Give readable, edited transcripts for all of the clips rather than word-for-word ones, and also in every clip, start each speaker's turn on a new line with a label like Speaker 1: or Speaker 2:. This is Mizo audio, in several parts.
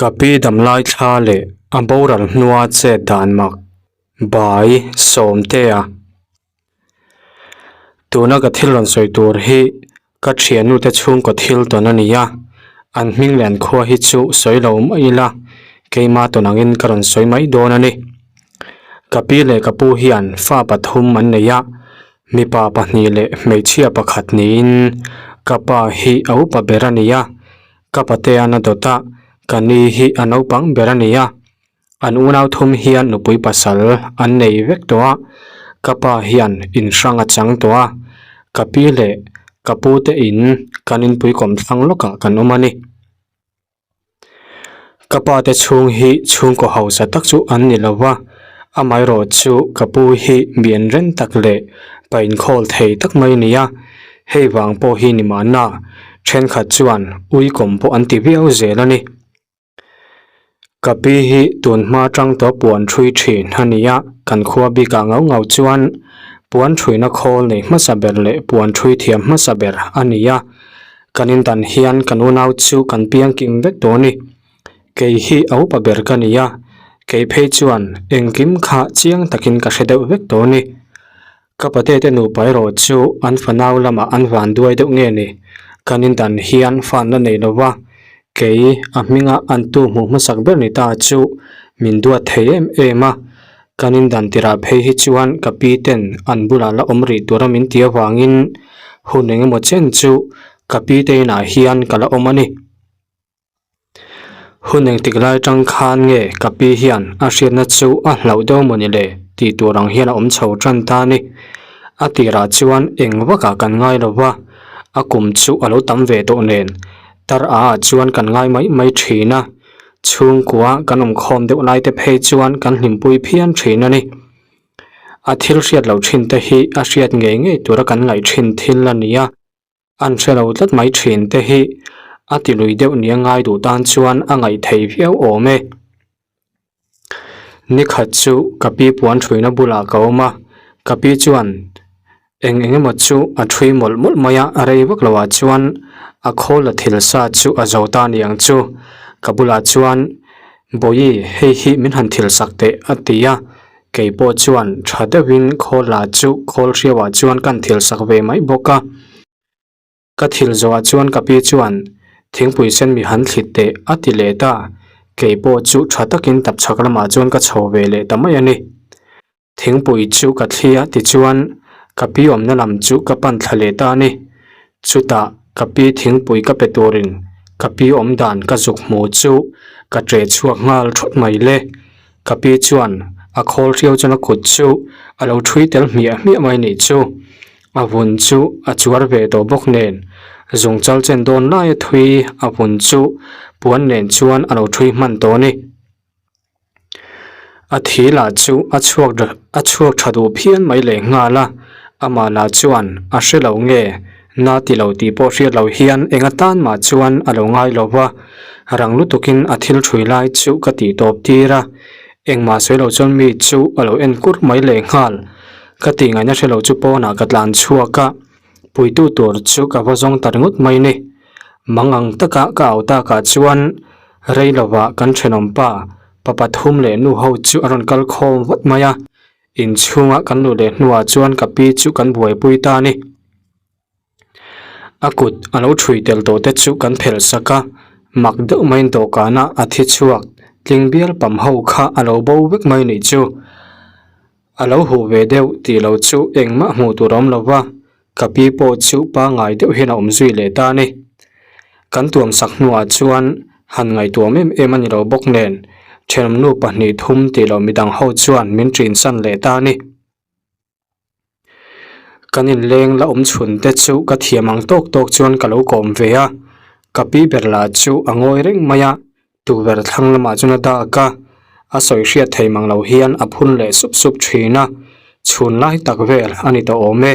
Speaker 1: Ka pi damlai thla leh a boral hnua chet dan mak Bai Sawmtea. Tuna ka thil rawn sawi tur hi ka thianute chhungkaw thil tawn a ni a, an hming leh an khua hi chu sawi lo mai ila keima tawn angin ka rawn sawi mai dawn a ni. Ka pi leh ka pu hian fa pathum an nei a, mipa pahnih leh hmeichhia pakhat niin ka pa hi a upa ber a ni a. Ka patean a dawt a, ka ni hi a naupang ber a ni a. An unau thum hian nupui pasal an nei vek tawh a, ka pa hian in hrang a chang tawh a. Ka pi leh ka pu te in kan inpui kawmthlang lawkah kan awm a ni. Ka pa te chhung hi chhungkaw hausa tak chu an ni lo va, amaherawhchu ka pu hi mi enren tak leh pa inkhawl thei tak mai a ni a. Hei vang pawh hi ni mahna, thenkhat chuan uikawm pawh an ti viau zel a ni. Ka pi hi tun hma tang tawh puan thui thin a ni a, kan khua bikah ngau ngau chuan puan thuina khawl nei hmasa ber leh puan thui thiam hmasa ber a ni a, kan indan hian kan unau chu kan piang kim vek tawh a ni. Kei hi a upa ber ka ni a, kei phei chuan engkim kha chiang takin ka hre deuh vek tawh a ni. Ka pate te nupa erawh chu an fanau lamah an van duai deuh nge ni? Kan indan hian fan la nei lo va, kei a hminga an tu hmuh hmasak ber ni ta chu min duat thei em em a. Kan indan tirah phei hi chuan ka pi ten an bulah la awm rih tura min ti avangin hun eng emaw chen chu ka pi te inah hian ka la awm a ni. Hun engtik lai tang khan nge ka pi hian a hriatna chu a hlauh deuh maw ni le tih tur ang hian a awm chho tan ta a ni. A tirah chuan eng vakah kan ngai lo va, a kum chu a lo tam ve tawh nen tar a ah chuan kan ngai mai mai thin a, chhungkua kan awm khawm deuh lai te phei chuan kan hlimpui phian thin a ni. A thil hriat loh thin te hi a hriat ngei ngei tura kan ngaih thin thil a ni a. An hre lo tlat mai thin te hi a ti lui deuh nia ngai duh tan chuan a ngaih thei viau awm e. Nikhat chu ka pi puan thuina bulah ka awm a, ka pi chuan eng eng emaw chu a thui mawlh mawlh mai a, a rei vak loah chuan a khawl la thil sa chu a zo ta niang chu. Ka bulah chuan, Bawihi, hei hi min han thil sak teh a ti a, Kei pawh chuan tha deuhin khawl la chu khawl hriauah chuan kan thil sak ve mai bawk a. Ka thil zawhah chuan ka pi chuan thingpui sen mi han thlit teh a ti leh ta. Kei pawh chu tha takin tapchhak lamah chuan ka chho ve leh ta mai a ni. Thingpui chu ka thli a tichuan ka pi awmna lam chu ka pan thla leh ta a ni. Chutah ka pi thingpui ka pe turin ka pi awm dan ka zuk hmu chu ka ṭe chhuak nghal thawt mai le. Ka pi chuan a khawl hriau chuan a kut chu a lo ṭhui tel hmiah hmiah mai nih chu. A vun chu a chuar ve tawh bawk nen zungchal chen dawn laia thui a vun chu puan nen chuan a lo ṭhui hman tawh a ni. A thi lah chu a chhuak a chhuak tha duh phian mai leh nghal a, amah lah chuan a hre lo nge na ti lo tih pawh hriat loh hian eng atan mah chuan a lo ngai lo va, rang lutukin a thil thui lai chu ka tih tawp tir a, engmah sawi lo chuan mi chu a lo en kur mai leh nghal. Ka tih ngaihna hre lo chu pawnah ka tlan chhuak a, puitu tur chu ka va zawng ta ringawt mai ni. Mang ang taka ka au takah chuan rei lovah kan thenawm pa, pa pathum leh nu ho chu a rawn kal khawm vat mai a, inchhunga kan luh leh hnuah chuan ka pi chu kan buaipui ta a ni. A kut a lo thui tel tawh te chu kan phelh sak a, mak deuh maiin dawhkana a thi chhuak tling bial pam ho kha a lo bo vek mai nih chu. A lo huh ve deuh tih lo chu engmah hmuh tur a awm lo va, ka pi pawh chu pangngai deuh hian a awm zui leh ta a ni. Kan tuam sak hnuah chuan han ngaihtuam em em a ni lo bawk nen, thenawmnu pahnih thum tih loh midang ho chuan min ṭinsan leh ta a ni. Kan inleng la awm chhun te chu ka thiam ang tawk tawk chuan ka lo kawm ve a, ka pi ber lah chu a ngawi reng mai a, tukverh thlang lamah chuan a dak a, a sawi hriat thei mang lo hian a phun leh sup sup thin a, chhun lai tak vel a ni tawh awm e.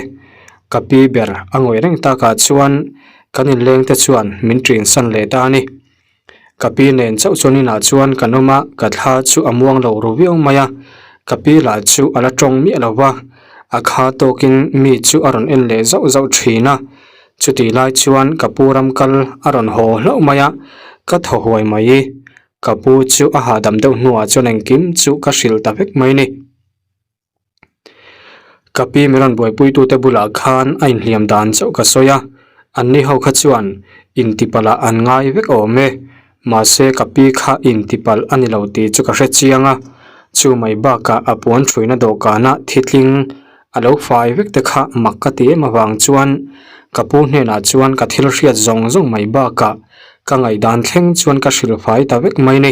Speaker 1: Ka pi ber a ngawi reng takah chuan kan inleng te chuan min ṭinsan leh ta a ni. Ka pi nen chauh chuan inah chuan kan awm a, ka thla chu a muang lo ru viau mai a, ka pi lah chu a la tawng miah lo va, a kha tawkin mi chu a rawn en leh zauh zauh thin a, chutih lai chuan ka pu ram kal a rawn haw hlauh mai a, ka thaw huai mai. Ka pu chu a hahdam deuh hnuah chuan engkim chu ka hrilh ta vek mai ni. Ka pi min rawn buaipuitute bulah khan a inhliam dan chauh ka sawi a, anni ho kha chuan intipalh ah an ngai vek awm e. Mahse ka pi kha intipalh a ni lo tih chu ka hre chiang a, chu mai bakah a puan thuina dawhkana thitling a lo fai vek te kha mak ka ti em avang chuan ka pu hnenah chuan ka thil hriat zawng zawng mai bakah ka ngaihdan thleng chuan ka hrilh fai ta vek mai ni.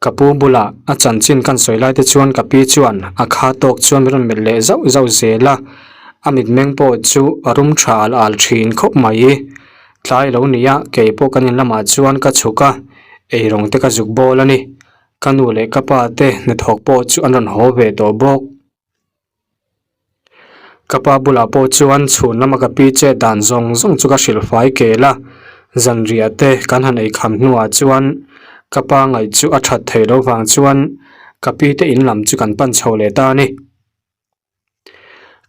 Speaker 1: Ka pu bulah a chanchin kan sawi lai te chuan ka pi chuan a kha tawk chuan min rawn melh leh zauh zauh zel a, a mitmeng pawh chu a rum tha al al thin khawp mai. Tlai lo nia kei pawh kan in lamah chuan ka chhuk a, eirawng te ka zuk bawl a ni. Ka nu leh ka pa te hnathawk pawh chu an rawn haw ve tawh bawk. Ka pa bulah pawh chuan chhun lama ka pi chet dan zawng zawng chu ka hrilh fai kel a, zanriah te kan han ei kham hnuah chuan ka pa ngaih chu a that theih loh vang chuan ka pi te in lam chu kan pan chho leh ta a ni.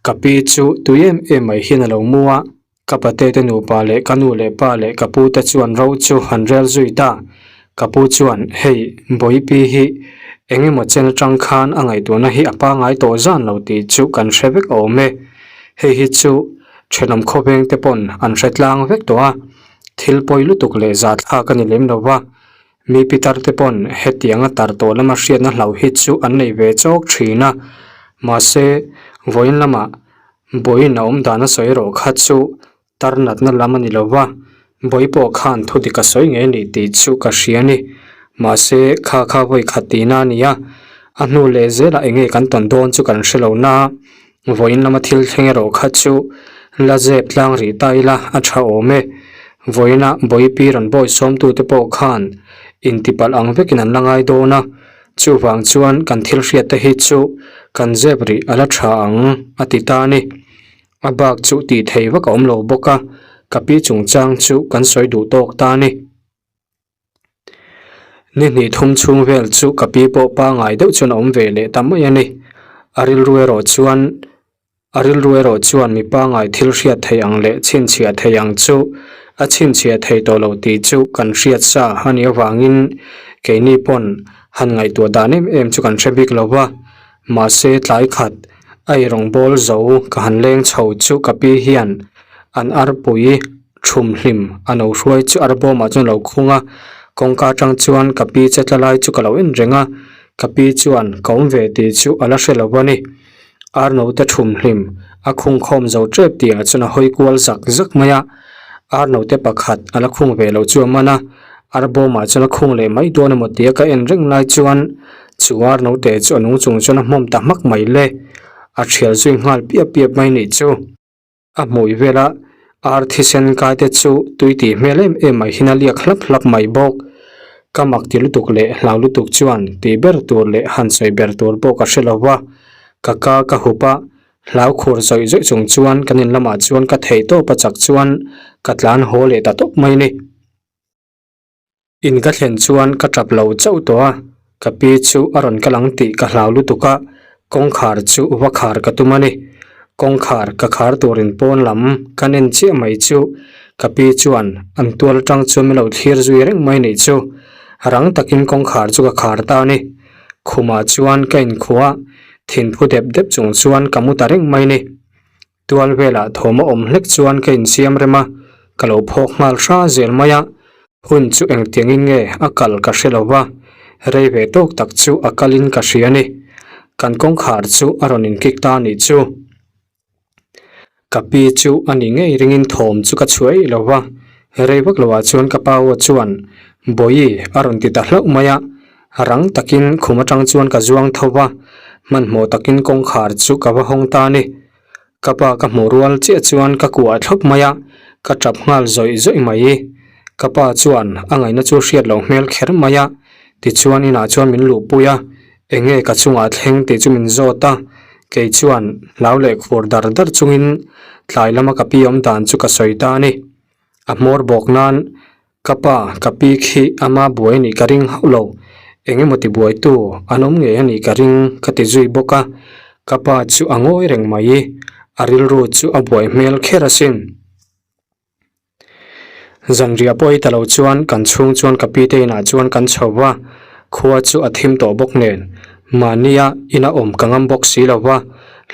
Speaker 1: Ka pi chu tui em em mai hian a lo mu a, Ka pate te nupa leh ka nu leh pa leh ka pu te chuan ro chu han rel zui ta. Ka pu chuan, Hei, Bawipi hi eng emaw chen atang khan a ngaihtuahna hi a pangngai tawh zan lo tih chu kan hre vek awm e. Hei hi chu thenawm khawveng te pawn an hre tlang vek tawh a, thil pawi lutuk leh zahthlak a ni lem lo va. Mi pitar te pawn hetianga tar tawh lama hriatna hlauh hi chu an nei ve chawk thin a, mahse, vawiin lamah Bawiin a awm dan a sawi erawh kha chu tar natna lam a ni lo va, Bawi pawh khan thu dik a sawi ngei a nih tih chu ka hria a ni. Mahse, kha kha vawi khat tihna a ni a, a hnu leh zelah eng nge kan tawn dawn chu kan hre lo na. Vawiin lama thil thleng erawh kha chu la zep tlang rih ta ila a tha awm e. Vawiina Bawi pi rawn bawi sawmtute pawh khan intipalh ang vekin an la ngai dawn a. Chuvang chuan kan thil hriat te hi chu kan zep rih a la tha ang a ti ta a ni. A bak chu tih thei vak a awm lo bawk a, ka pi chungchang chu kan sawi duh tawk ta a ni. Ni hnih thum chhung vel chu ka pi pawh pangai deuh chuan a awm ve leh ta mai a ni. A rilru erawh chuan A rilru erawh chuan mi pangai thil hriat theih ang leh chhinchhiah theih ang chu a chhinchhiah thei tawh lo tih chu kan hriat sa a nih avangin keini pawn han ngaihtuah dan em em chu kan hre bik lo va. Mahse tlai khat a eirawng bawl zo ka han leng chho chu ka pi hian an arpui thum hlim a no hruai chu arbawmah chuan a lo khung a, kawngka atang chuan ka pi che tla lai chu ka lo en reng a, ka pi chuan ka awm ve tih chu a la hre lo a ni. Arnote thum hlim a khung khawm zo tep tih ah chuan a hawi kual zak zak mai a, Arnote pakhat a la khung ve loh chu a man a, arbawmah chuan a khung leh mai dawn emaw tia ka en reng lai chuan chu Arnote chu a nung chung chuan a hmawm ta hmak mai le, a thial zui nghal piap piap mai nih chu. A hmui vela ar thisen kai te chu tui tih hmel em em mai hian a liak hlap hlap mai bawk. Ka mak ti lutuk leh hlau lutuk chuan tih ber tur leh han sawi ber tur pawh ka hre lo va, ka ka ka hup a, hlau khur zawih zawih chung chuan kan in lamah chuan ka theih tawp a chak chuan ka tlan haw leh ta tawp mai a ni. In ka thlen chuan ka tap lo chauh tawh a, ka pi chu a rawn kal ang tih ka hlau lutuk a, kawngkhar chu va khar ka tum a ni. Kawngkhar ka khar turin pawn lam kan en chiah mai chu ka pi chuan an tual atang chuan min lo thlir zui reng mai nih chu. Rang takin kawngkhar chu ka khar ta a ni. Khumah chuan ka inkhuh a, thinphu dep dep chung chuan ka mu ta reng mai ni. Tual velah thawm a awm hlek chuan ka insiam rem a, ka lo phawk nghal hra zel mai a, hun chu engtiangin nge a kal ka hre lo va, rei ve tawk tak chu a kalin ka hria a ni. Kan kawngkhar chu a rawn inkik ta a nih chu. Ka pi chu a ni ngei ringin thawm chu ka chhuah eih lo va, rei vak loah chuan ka pa aw chuan Bawihi a rawn ti ta hlauh mai a, rang takin khum atang chuan ka zuang tho va, hmanhmawh takin kawngkhar chu ka va hawng ta a ni. Ka pa ka hmuh rual chiah chuan ka kuah thlawp mai a, ka tap nghal zawih zawih mai. Ka pa chuan a ngaihna chu hriat loh hmel kher mai a, tichuan inah chuan min luhpui a, eng nge ka chungah thleng tih chu min zawt a, kei chuan hlau leh khur dar dar chungin tlai lama ka pi awm dan chu ka sawi ta a ni. A hmawr bawk nan Ka pa, ka pi khi ama buai nih ka ring hauh lo, eng emaw ti buaitu an awm ngei a nih ka ring ka ti zui bawk a, ka pa chu a ngawi reng mai, a rilru chu a buai hmel kher asin. Zanriah pawh ei ta lo chuan kan chhung chuan ka pi te inah chuan kan chho va, khua chu a thim tawh bawk nen mahnia ina awm ka ngam bawk si lo va,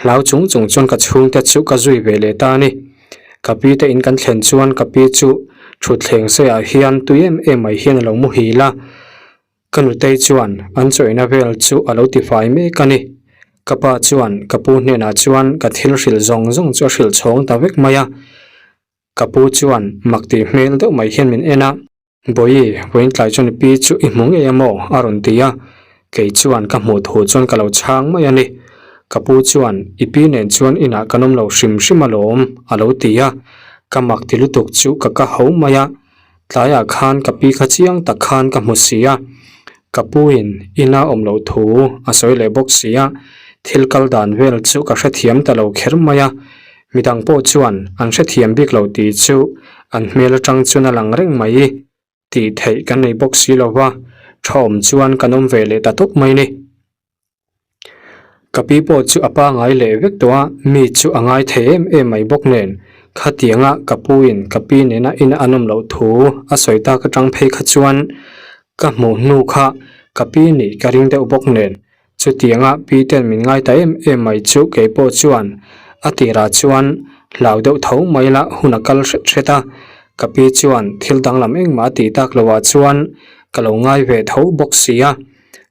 Speaker 1: hlau chung chung chuan ka chhungte chu ka zui ve leh ta a ni. Ka pi te in kan thlen chuan ka pi chu thutthleng seiah hian tui em em mai hian a lo muhil a. Ka nutei chuan an chawihna vel chu a lo tifai mek a ni. Ka pa chuan ka pu hnenah chuan ka thil hrilh zawng zawng chu a hrilh chhawng ta vek mai a. Ka pu chuan mak tih hmel deuh mai hian min en a. Bawihi, vawiin tlai chuan i pi chu i hmu ngei a maw? a rawn ti a. Kei chuan ka hmuh thu chuan ka lo chhang mai a ni. Ka pu chuan i pi nen chuan inah kan awm lo hrim hrim alawm a lo ti a. Ka mak ti lutuk chu ka ka ho mai a. Tlaiah khan ka pi kha chiang tak khan ka hmu si a, ka puin ina awm loh thu a sawi leh bawk si a, thil kal dan vel chu ka hrethiam ta lo kher mai a, midang pawh chuan an hrethiam bik lo tih chu an hmel atang chuan a lang reng mai tih theih kan nei bawk si lo va, tha awm chuan kan awm ve leh ta tawp mai ni. Ka pi pawh chu a pangai leh vek tawh a, mi chu a ngai thei em em mai bawk nen. Khatianga ka puin ka pi nena ina an awm loh thu a sawi tak atang phei kha chuan ka hmuh hnu kha ka pi nih ka ring deuh bawk nen. Chutianga pi ten min ngai ta em em mai chu kei pawh chuan a tirah chuan hlau deuh tho mai la hun a kal hret hret a. Ka pi chuan thil danglam engmah a tih tak loah chuan ka lo ngai ve tho bawk si a.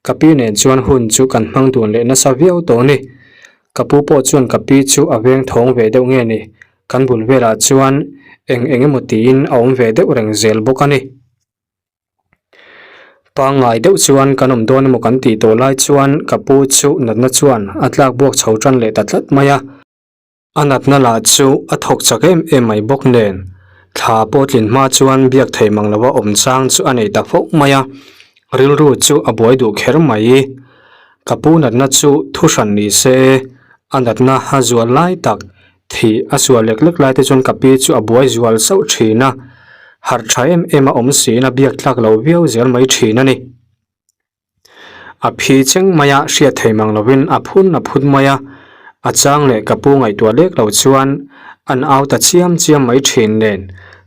Speaker 1: Ka pi nen chuan hun chu kan hmang dun leh nasa viau tawh a ni. Ka pu pawh chuan ka pi chu a veng thawng ve deuh nge ni, kan bul velah chuan eng eng emaw tiin a awm ve deuh reng zel bawk a ni. Pangngai deuh chuan kan awm dawn emaw kan tih tawh lai chuan ka pu chu natna chuan a tlak buak chho tan leh ta tlat mai a. A natna lah chu a thawk chak em em mai bawk nen, thla pawh tlin hma chuan biak thei mang lova awm chang chu a nei ta fo mai a, rilru chu a buai duh kher mai. Ka pu natna chu thu hran ni se, a natna a zual lai tak, thih a sual lek lek lai te chuan ka pi chu a buai zual sauh thin a, harh tha em em a awm siin a biak tlak lo viau zel mai thin a ni. A phi cheng mai a, hriat thei mang lovin a phun a phun mai a, a chang leh ka pu ngaihtuah lek lo chuan an au ta chiam chiam mai thin nen,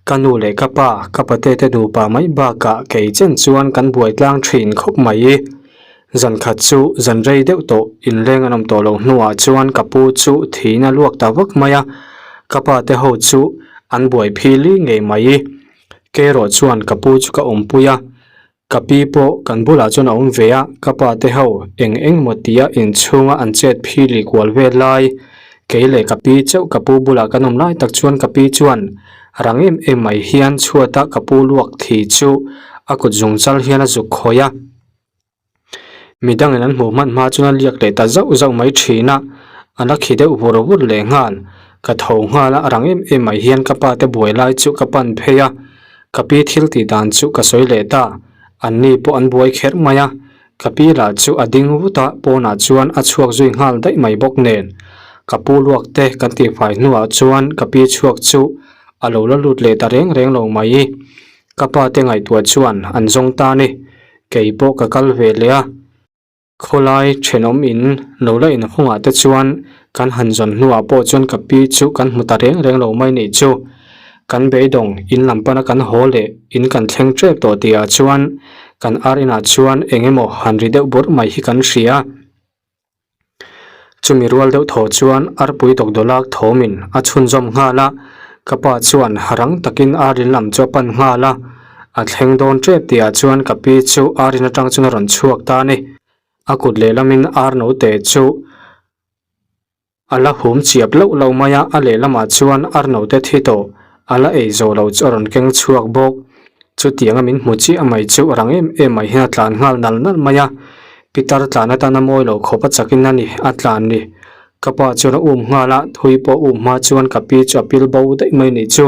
Speaker 1: ka nu leh ka pa, ka pate te nupa mai bakah kei chen chuan kan buai tlang thin khawp mai. Zan khat chu zan rei deuh tawh inleng an awm tawh loh hnuah chuan ka pu chu thiin a luak ta vak mai a, ka pa te ho chu an buai phili ngei mai. Kei erawh chuan ka pu chu ka awmpui a. Ka pi pawh kan bulah chuan a awm ve a, ka pa te ho eng eng maw tia inchhunga an chet phi lih kual vel lai, kei leh ka pi chauh ka pu bulah kan awm lai tak chuan ka pi chuan rang em em mai hian chhuata ka pu luak thi chu a kut zung chal hian a zuk khawih a. Midangin an hmuh hman hma chuan a liak leh ta zauh zauh mai thin a, a la khi deuh vur vur leh nghal. Ka tho nghal a, rang em em mai hian ka pa te buai lai chu ka pan phei a. Ka pi thil tih dan chu ka sawi leh ta, an ni pawh an buai kher mai a, ka pi lah chu a ding vut a, pawnah chuan a chhuak zui nghal daih mai bawk nen. Ka pu luak te kan tihfai hnuah chuan ka pi chhuak chu a lo la lut leh ta reng reng lo mai. Ka pa te ngaihtuah chuan an zawng ta ni, kei pawh ka kal ve leh a. Khawlai thenawm in lo la inhawngah te chuan kan han zawn hnuah pawh chuan ka pi chu kan hmu ta reng reng lo mai nih chu. Kan beidawng in lam pana kan haw leh in kan thleng tep tawh tihah chuan kan ar inah chuan eng emaw han ri deuh bawrh mai hi kan hria. Chumi rual deuh thaw chuan arpui dawkdawlak thawmin a chhunzawm nghal a, ka pa chuan rang takin ar in lam chu a pan nghal a. A thleng dawn tep tihah chuan ka pi chu ar in atang chuan a rawn chhuak ta a ni. A kut lehlamin ar note chu a la hum chiap loh loh mai a, a lehlamah chuan ar note thi tawh a la ei zawh loh chu a rawn keng chhuak bawk. Chutianga min hmu chiah mai chu rang em em mai hian a tlan nghal nal nal mai a, pitar tlan atana mawi lo khawp a chakin a ni, a tlan ni. Ka pa chuan a um nghal a, thui pawh um hma chuan ka pi chu a pil bo daih mai nih chu.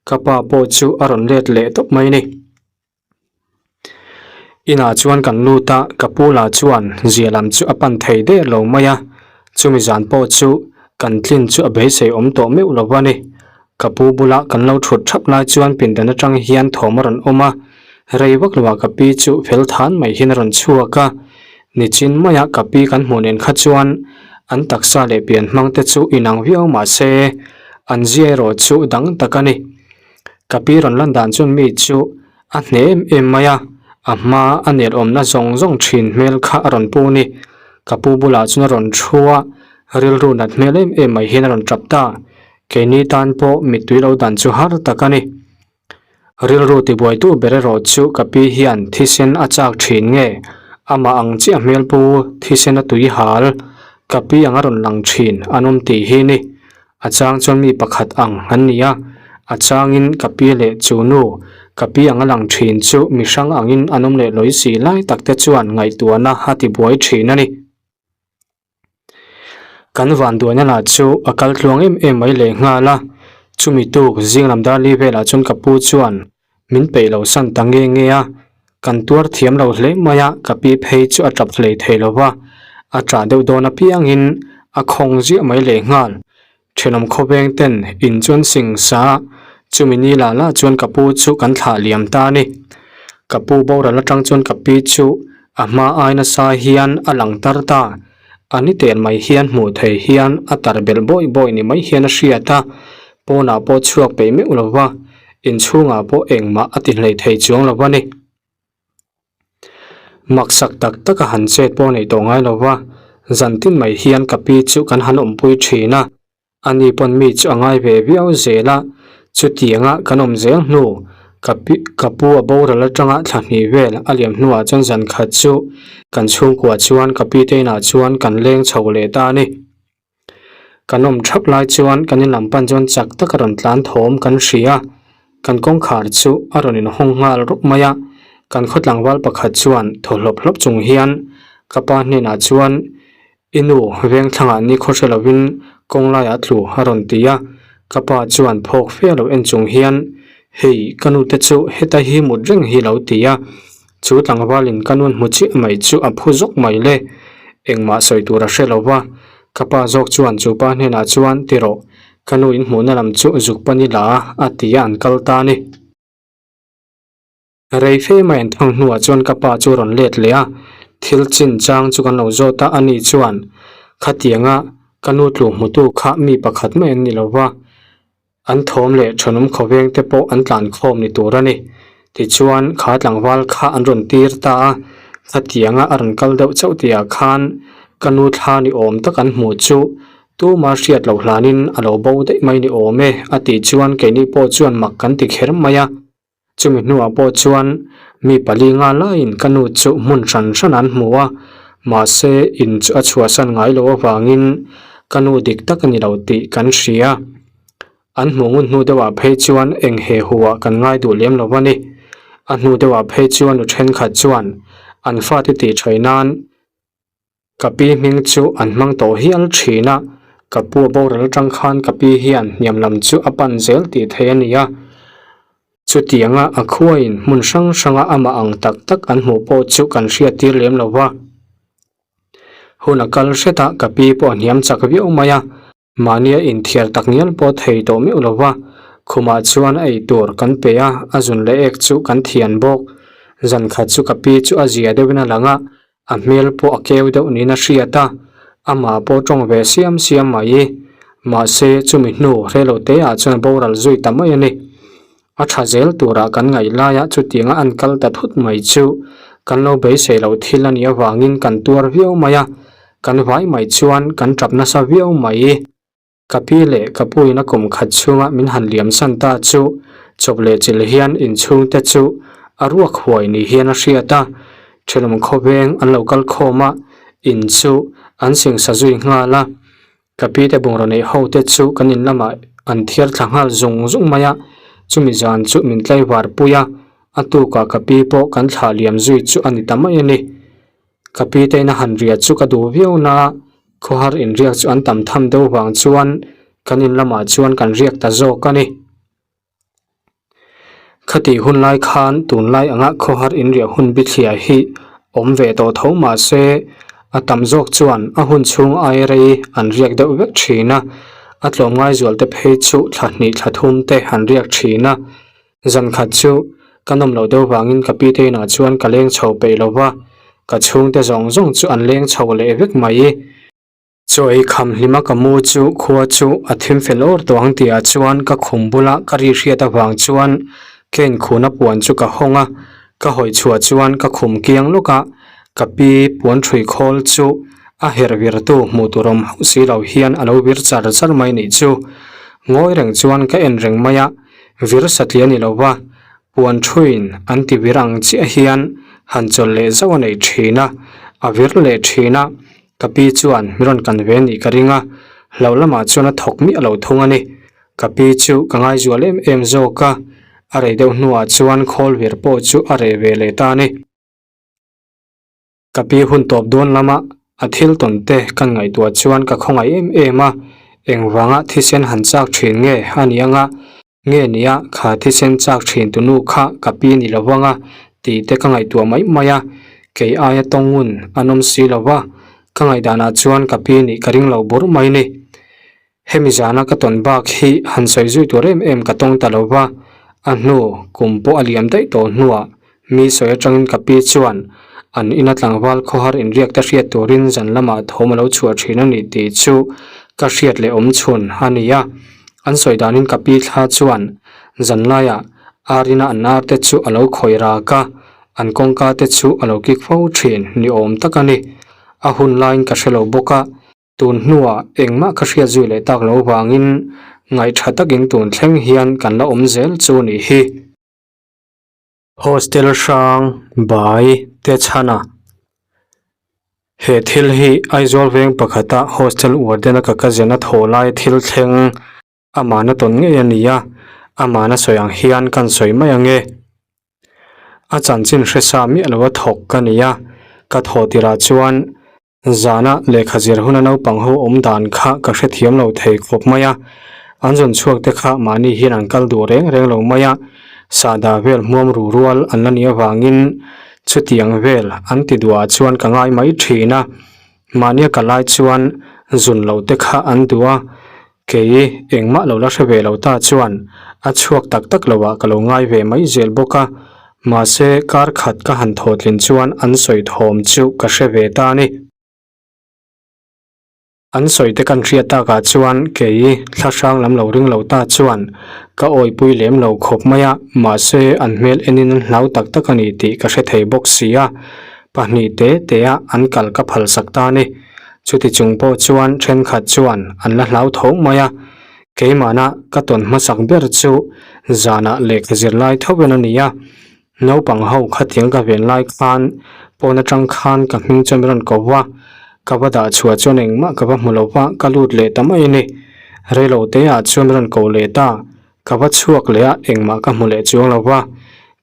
Speaker 1: Ka pa pawh chu a rawn let leh tawp mai ni. Inah chuan kan lut a, ka pu lah chuan zia lam chu a pan thei der lo mai a, chumi zan pawh chu kan tlin chu a beisei awm tawh meuh lo a ni. Ka pu bula kan lo thut thap lai chuan pindan atang hian thawm a rawn awm a, rei vak loah ka pi chu fel than mai hian a rawn chhuak a, nichin maia ka pi kan hmuh nen kha chuan an taksa leh pian hmang te chu inang viau mah se, An zia erawh chu dang tak a ni. Ka pi rawn lan dan chuan mi chu a hne em em mai a, a hma a nel awmna zawng zawng thin hmel kha a rawn pu ni. Ka pu bulah chuan a rawn thu a, rilru nat hmel em em mai hian a rawn tap ta. Keini tan pawh mittui lo dan chu har tak a ni. Rilru tibuaitu ber erawh chu ka pi hian thisen a chak thin nge, amah ang chiah hmel pu thisen a tui hal, ka pi ang a rawn lang thin an awm tih hi ni. A chang chuan mi pakhat ang an ni a, a changin ka pi leh chu nu, ka pi ang a lang thin chu mi hrang angin an awm leh lawi si lai tak te chuan ngaihtuahna a tibuai thin a ni. Kan vanduaina lah chu a kal tluang em em mai leh nghal a, chumi tuk zing lam dar li velah chuan ka pu chuan min peih lo san ta nge nge a, kan tuar thiam lo hle mai a, ka pi phei chu a tap hlei thei lo va, a tah deuh dawn apiangin a khawng ziah mai leh nghal. Thenawm khawveng ten in chuan sing sa a, chumi ni lah lah chuan ka pu chu kan thlah liam ta a ni. Ka pu boral atang chuan ka pi chu a hma ai nasa hian a lang tar ta, a ni tel mai hian hmuh thei hian a tar belh bawi bawi ni mai hian a hriat a, pawnah pawh chhuak peih meuh lo va, inchhungah pawh engmah a ti hlei thei chuang lo a ni. Maksak tak taka han chet pawh nei tawh ngai lo va, zan tin mai hian ka pi chu kan han awmpui thin a, ani pawn mi chu a ngai ve viau zel a, chutianga kan awm zel hnu ka pi ka pu a boral atanga thla hnih vel a liam hnuah chuan zan khat chu kan chhungkua chuan ka pi te inah chuan kan leng chho leh ta a ni. Kan awm thap lai chuan kan in lam pan chuan chak taka rawn tlan thawm kan hria a, kan kawngkhar chu a rawn inhawng nghal rup mai a, kan khaw tlangval pakhat chuan thaw hlawp hlawp chung hian ka pa hnenah chuan i nu vengthlangah ni khaw hre lovin kawng laiah tlu a rawn ti a, ka pa chuan phawk fe lo en chung hian hei ka nu te chu heta hi mut reng hi lo ti a. Chu tlangvalin ka nun hmu chiah mai chu a phu zawk mai le. Engmah sawi tur a hre lo va, ka pa zawk chuan chu pa hnenah chuan ti rawh, ka nu in hmuhna lam chu zuk pan ila a ti a an kal ta a ni. Rei fe mai an thang hnuah chuan ka pa chu a rawn let leh a, thil chin chang chu kan lo zawt a, ani chuan khatianga ka nu tlu hmutu kha mi pakhat mai an ni lo va, An thawm leh thenawm khawveng te pawh an tlan khawm ni tur a ni. Tichuan, kha tlangval kha an rawn tir ta a, khatianga a rawn kal deuh chauh tihah khan ka nu thla ni awm tak an hmuh chu tuma hriat loh hlanin a lo bo daih mai ni awm e a tih chuan keini pawh chuan mak kan ti kher mai a. Chumi hnuah pawh chuan mi pali nga laiin ka nu chu hmun hran hran an hmu a, mahse in chu a chhuahsan ngai loh avangin ka nu dik tak a ni lo tih kan hria. An hmuh ngun hnu deuhah phei chuan eng he huah kan ngai duh lem lo a ni. A hnu deuhah phei chuan nu thenkhat chuan an fate tih thaih nan Ka pi hming chu an hmang tawh hial thin a, ka pu a boral atang khan ka pi hian hniam lam chu a pan zel tih theih a ni a. Chutianga a khuain hmun hrang hranga amah ang tak tak an hmuh pawh chu kan hriat tir lem lo va. Hun a kal hret a, ka pi pawh a hniam chak viau mai a. Mahnia inthiar tak ngial pawh thei tawh meuh lo va, khumah chuan a ei tur kan pe a, a zun leh ek chu kan thian bawk. Zan khat chu ka pi chu a zia deuhin a lang a, a hmel pawh a keu deuh niin a hriat a, amah pawh tawng ve siam siam mai. Mahse, chumi hnu relo teah chuan a boral zui ta mai a ni. A tha zel turah kan ngaih laia chutianga an kal ta thut mai chu kan lo beisei loh thil a nih avangin kan tuar viau mai a, kan vai mai chuan kan tap nasa viau mai. Ka pi leh ka puin a kum khat chhunga min han liam san ta chu chawp leh chilh hian inchhungte chu a ruak huai ni hian a hriat a, thenawm khawveng an lo kal khawm a, in chu an singsa zui nghal a. Ka pi te bungraw neih ho te chu kan in lamah an thiar thla nghal zung zung mai a, chumi zan chu min tlaivar pui a, a tukah ka pi pawh kan thlah liam zui chu a ni ta mai a ni. Ka pi te ina han riah chu ka duh viau na a, khawhar inriak chu an tam tham deuh vang chuan kan in lamah chuan kan riak ta zawk a ni. Khatih hun lai khan tunlai anga khawhar inriah hun bithliah hi awm ve tawh tho mah se a tam zawk chuan a hun chhung ai rei an riak deuh vek thin a, a tlawmngai zual te phei chu thla hnih thla thum te an riak thin a. Zan khat chu ka nawm loh deuh vangin ka pi te inah chuan ka leng chho peih lo va, ka chhungte zawng zawng chu an leng chho leh vek mai. Chaw ei kham hlima ka mu chu khua chu a thim fel awr tawh ang tihah chuan ka khum bula ka ri hriat avang chuan ka inkhuna puan chu ka hawng a, ka hawi chhuah chuan ka khum kiang lawk a, ka pi puan ṭhui khawl chu a herh virtu hmuh tur awm hauh si lo hian a lo vir char char mai nih chu. Ngawi reng chuan ka en reng mai a, vir satliah a ni lo va, Puan thuin an ti vir ang chiah hian han chawlh leh zauh a nei thin a, a vir leh thin a, ka pi chuan mi rawn kan ve nih ka ring a, hlo lamah chuan a thawk miah lo thung a ni. Ka pi chu ka ngaizual em em zawk a, a rei deuh hnuah chuan khawl vir pawh chu a reh ve leh ta a ni. Ka pi hun tawp dawn lama a thil tawn te kan ngaihtuah chuan ka khawngaih em em a, engvanga thisen han chak thin nge a ni anga, nge nia kha thisen chak thin tu nu kha ka pi ni lo vanga tih te ka ngaihtuah mai mai a, kei aia tawng ngun an awm si lo va, ka ngaihdanah chuan ka pi nih ka ring lo bur mai ni. Hemi zana ka tawn bak hi han sawi zui tur em em ka tawng ta lo va, a hnu kum pawh a liam daih tawh hnuah mi sawi atangin ka pi chuan an ina tlangval khawhar inriak te hriat turin zan lamah thawm a lo chhuah thin a ni tih chu ka hriat leh awm chhun a ni a. An sawi danin ka pi thla chuan zan laiah ar ina an ar te chu a lo khawi rak a, an kawngka te chu a lo kik fo thin ni awm tak a ni. A hun laiin ka hre lo bawk a. Tun hnuah engmah ka hriat zui leh tak lo vangin ngaihṭha takin tun thleng hian kan la awm zel chu nih hi. Hostel hrang bai te chhan a. He thil hi Aizawl veng pakhata hostel warden-a ka cousin a thaw lai thil thleng amahna tawn ngei a ni a, amahna sawi ang hian kan sawi mai ang e. A chanchin hre sa miah lo a thawk ka ni a, ka thawh tirah chuan Zana lehkha zir huna naupang ho awm dan kha ka hrethiam lo thei khawp mai a, an zawn chhuak te kha mahni hian an kal duh reng reng lo mai a, sahdah vel hmuam ru rual an la nih avangin chutiang vel an ti duhah chuan ka ngai mai thin a, mahnia ka lai chuan zun loh te kha an duh a, Kei engmah lo la hre ve lo ta chuan a chhuak tak tak lo ah ka lo ngai ve mai zel bawk a, mahse kar khat ka han thawhtlin chuan an sawi thawm chu ka hre ve ta a ni. An sawi te kan hriat takah chuan kei thla hrang lam lo ring lo ta chuan ka awipui lem lo khawp mai a, mahse an hmel enin an hlau tak tak a ni tih ka hre thei bawk si a, pahnih te te a an kal ka phalsak ta a ni. Chuti chung pawh chuan thenkhat chuan an la hlau tho mai a, keimahna ka tawn hmasak ber chu zanah lehkha zir lai thovin a ni a, naupang ho khatiang ka ven lai khan pawn atang khan ka hming chuan min rawn ko va, ka va dah chhuah chuan engmah ka va hmu lo va, ka lut leh ta mai a ni. Reilo te ah chuan min rawn ko leh ta, ka va chhuak leh a, engmah ka hmu leh chuang lo va,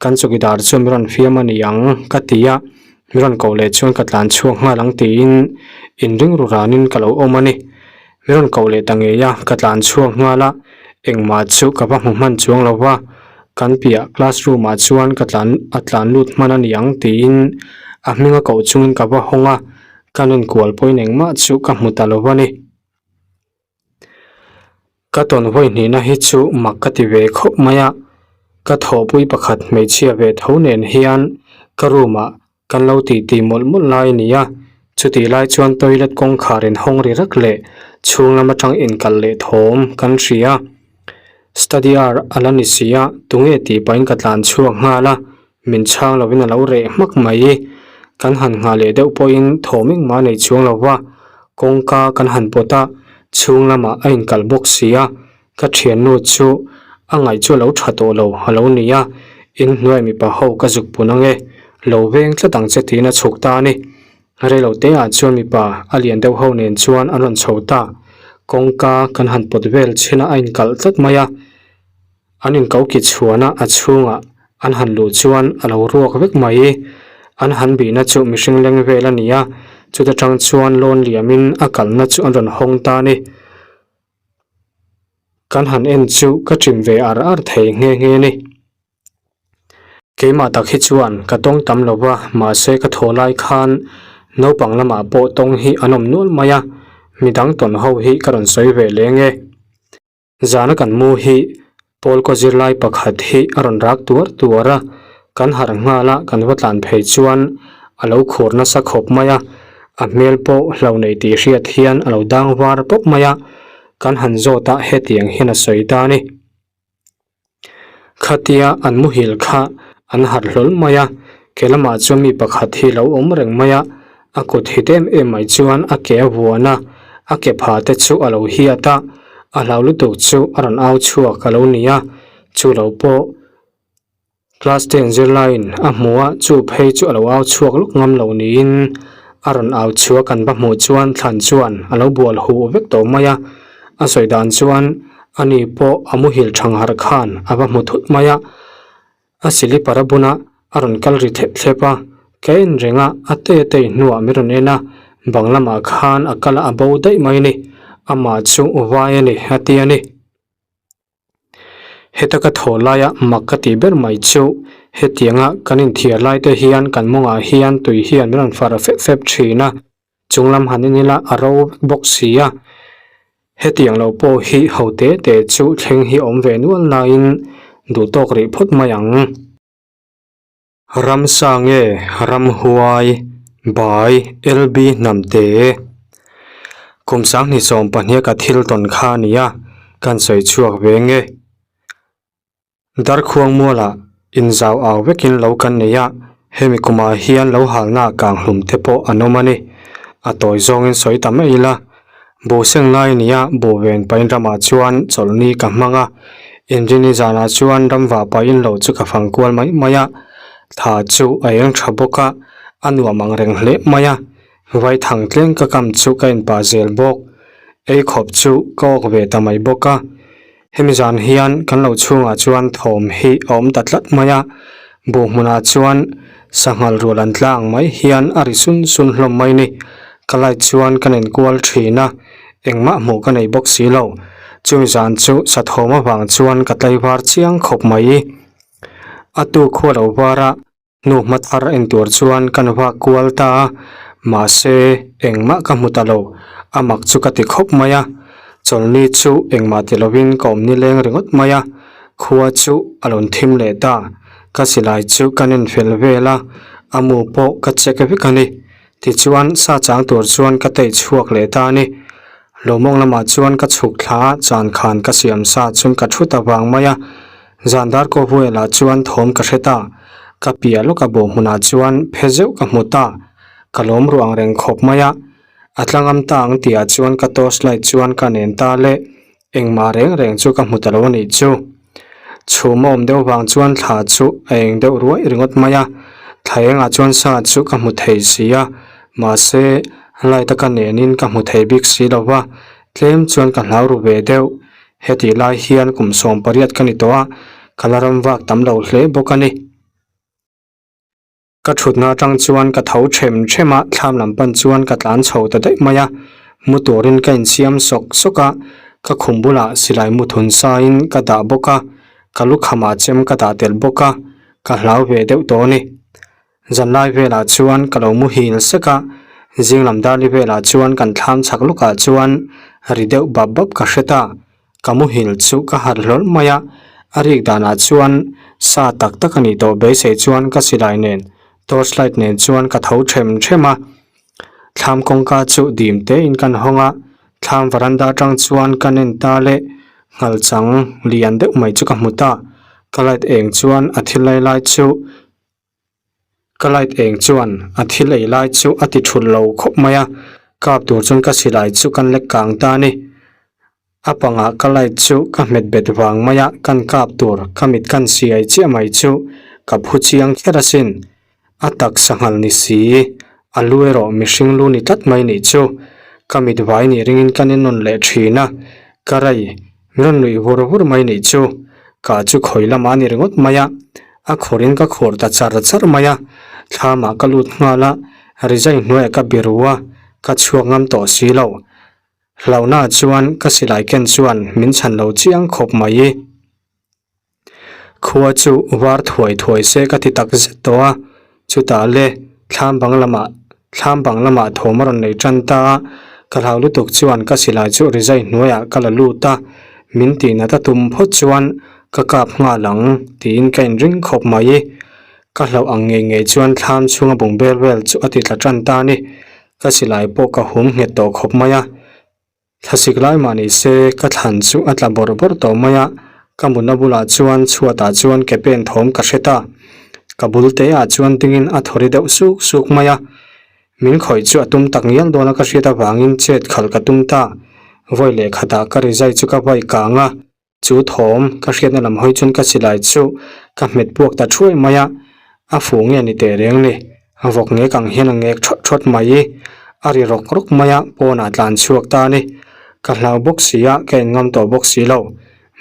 Speaker 1: kan chawkidar chuan min rawn fiam a ni ang ka ti a, min rawn koh leh chuan ka tlan chhuak nghal ang tiin inring ru ranin ka lo awm a ni. Min rawn koh leh ta ngei a, ka tlan chhuak nghal a, engmah chu ka va hmu hman chuang lo va, kan piah classroom ah chuan ka tlan a tlan lut hman a ni ang tiin a hminga koh chungin ka va hawng a, ka nunkual pawhin engmah chu ka hmu ta lo va ni. Ka tawn vawi hnihna hi chu mak ka ti ve khawp mai a, ka thawhpui pakhat hmeichhia ve tho nen hian ka room ah kan lo tih tih mawlh mawlh lai a ni a, chutih lai chuan toilet kawngkhar in hawng ri rak leh chhung lam atang inkalh leh thawm kan hria. Study hour a la ni si a, tunge tih pahin ka tlan chhuak nghal a, min chhang lovin a lo reh hmak mai. Kan han nghah leh deuh pawhin thawm engmah a nei chuang lo va, kawngka kan han pawt a, chhung lamah a inkalh bawk si a, ka thiannu chu a ngaih chu a lo tha tawh lo a lo ni a, inhnuai mipa ho ka zuk pun ange, lo veng tlat ang che tiin a chhuk ta a ni. Reilo te ah chuan mipa a lian deuh ho nen chuan an rawn chho ta, kawngka kan han pawt vel chin a a inkalh tlat mai a. An inko ki chhuana a chhungah an han luh chuan a lo ruak vek mai. An han bihna chu mihring leng vel a ni a, chuta tang chuan lawn liamin a kalna chu an rawn hawng ta a ni. Kan han en chu ka chim ve ar ar thei nghe nghe a ni. Keimah tak hi chuan ka tawng tam lo va, mahse ka thaw lai khan naupang lamah pawh tawng hi an awm nual mai a, midang tawn ho hi ka rawn sawi ve leng e. Zana kan mu hi Paul kaw zirlai pakhat hi a rawn rak tuar tuar a, kan harh nghal a, kan va tlan phei chuan a lo khur nasa khawp mai a. A hmel pawh hlo nei tih hriat hian a lo dang var pawp mai a, kan han zawt a hetiang hian a sawi ta a ni. Khatia an muhil kha an harh hlawl mai a, ke lamah chuan mi pakhat hi lo awm reng mai a, a kut hit em em mai chuan a ke a vuan a, a ke pha te chu a lo hiat a, a hlau lutuk chu a rawn au chhuak a lo ni a, chu lo pawh Class ten zirlaiin a hmu a, chu phei chu a lo au chhuak lawk ngam lo niin a rawn au chhuak kan va hmuh chuan thlan chuan a lo bual huh vek tawh mai a, a sawi dan chuan ani pawh a muhil thang harh khan a va hmu thut mai a, a silipar a bun a, a rawn kal ri thlep thlep a, ka en reng a, a te te hnuah min rawn en a, bang lamah khan a kal a a bo daih mai a ni, amah chu vai a ni a ti a ni. Heta ka thaw laia mak ka tih ber mai chu hetianga kan inthiar lai te hian kan mawngah hian tui hian min rawn far fep fep thin a, chung lam han en ila a ro vek bawk si a. Hetiang lo pawh hi ho te te chu thleng hi awm ve nual nain duh tawk rih phawt mai ang. Ramsa nge Ramhuai Bai LB Hnamte Kum sanghnih sawm pahnih ka thil tawn kha a ni a, kan sawi chhuak ve nge. Darkhuang mualah inzau au vekin lo kan nei a, hemi kumah hian lo halna kang hlum te pawh an awm a ni. A tawi zawngin sawi ta mai ila. Buh seng lai nia buh ven pahin ramah chuan chawlhni ka hmang a, inrini zanah chuan ram vah pahin lo chu ka fang kual mai mai a, thla chu a eng tha bawk a, a nuam ang reng hle mai a, vaithang tleng ka kam chu ka inpah zel bawk, ei khawp chu ka awk ve ta mai bawk a, hemi zan hian kan lo chhungah chuan thawm hi a awm ta tlat mai a, buh hmunah chuan sanghal rual an tla ang mai hian a ri sun sun hlawm mai ni, ka light chuan ka nen kual thin a, engmah hmuh ka nei bawk si lo, chumi zan chu sathawm avang chuan ka tlaivar chiang khawp mai, a tu khua lo var a. Hnu hma thar en tur chuan ka nuva kual ta a, mahse engmah ka hmu ta lo, a mak chu ka ti khawp mai a, chawlhni chu engmah ti lovin ka awm nileng ringawt mai a, khua chu a rawn thim leh ta, ka silai chu ka nen fel vel a, a mu pawh ka check vek a ni, tichuan sa chang tur chuan ka tei chhuak leh ta a ni, lawmawng lamah chuan ka chhuk thla a, chan khan ka siam sa chuan ka thu ta vang mai a. Zan dar kaw velah chuan thawm ka hre ta, ka piah lawk a bawh hmunah chuan phe zeuh ka hmu ta, ka lawm ruah ang reng khawp mai a, a tlangam ta ang tihah chuan ka torch light chuan ka nen ta le, engmah reng reng chu ka hmu ta lo a nih chu. Chhum a awm deuh vang chuan thla chu a eng deuh ruai ringawt mai a, thla engah chuan sa chu ka hmu thei si a, mahse light a ka nenin ka hmu thei bik si lo va, tlem chuan ka hlau ru ve deuh. Hetih lai hian kum 18 ka ni tawh a, ka la ram vak tam lo hle bawk a ni. Ka thutna atang chuan ka tho them them a, thlam lam pan chuan ka tlan chho ta daih mai a, mu turin ka insiam sawk sawk a, ka khum bulah silai mu thun sain ka dah bawk a, ka lukhamah chem ka dah tel bawk a, ka hlau ve deuh tawh a ni. Zanlai velah chuan ka lo muhil sek a, zinglam darli velah chuan kan thlam chhak lawkah chuan ri deuh bap bap ka hre ta. Ka muhil chu ka harh hlawl mai a, a rik danah chuan sa tak tak a nih tawh beisei chuan ka silai nen torch light nen chuan ka tho them them a. Thlam kawngka chu dim tein kan hawng a, thlam varanda atang chuan ka nen ta leh nghalchang lian deuh mai chu ka hmu ta. Ka light eng chuan a thil lai lai chu. Ka light eng chuan a thil ei lai chu a ti thulh lo khawp mai a, kap tur chuan ka silai chu kan lek kang ta a ni. A pangah ka light chu ka hmet bet vang mai a, kan kap tur ka mit kan siai chiah mai chu ka phu chiang kher asin. A taksa nghal ni si, a lu erawh mihring lu ni tlat mai nih chu. Ka mit vai nih ringin ka ni nawn leh thin a, ka rei Min rawn nuih vur vur mai nih chu, ka chu khawi lamah a ni ringawt mai a, a khawrin ka khawr ta char char mai a, thlamah ka lut nghal a, rizai hnuaiah ka biru a, ka chhuak ngam tawh si lo. Hlauhnaah chuan ka silai ken chuan min chhan lo chiang khawp mai. Khua chu var thuai thuai se ka ti tak zet tawh a, chutah le thlam bang lamah thlam bang lamah thawm a rawn nei tan ta a, ka hlau lutuk chuan ka silai chu rizai hnuaiah ka la lut a, min tih nat a tum phawt chuan ka kap nghal ang tiin ka inring khawp mai. Ka hlauh ang ngei ngei chuan thlam chhunga bungbel vel chu a ti tla tan ta a ni. Ka silai pawh ka hum nghet tawh khawp mai a. Thlasik lai mah ni se ka thlan chu a tla bawrh bawrh tawh mai a, ka mutna bulah chuan chhuatah chuan ke pen thawm ka hre ta. Ka bul te ah chuan dingin a thawri deuh suk suk mai a. Min khawih chu a tum tak ngial dawn a ka hriat avangin chet khalh ka tum ta. Vawi leh khatah ka rizai chu ka vai kang a. Chu thawm ka hriatna lam hawi chuan ka silai chu ka hmet puak ta thuai mai a, a fu nge ni teh reng ni, a vawk ngek ang hian a ngek thawt thawt mai i, a ri rawk rawk mai a, pawnah tlan chhuak ta a ni. Ka hlau bawk si a, ka en ngam tawh bawk si lo.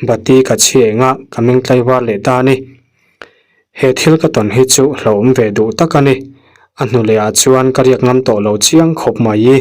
Speaker 1: Bati ka chhi eng a, ka meng tlaivar leh ta a ni. He thil ka tawn hi chu hlauhawm ve duh tak a ni. A hnu leh ah chuan ka riak ngam tawh lo chiang khawp mai i.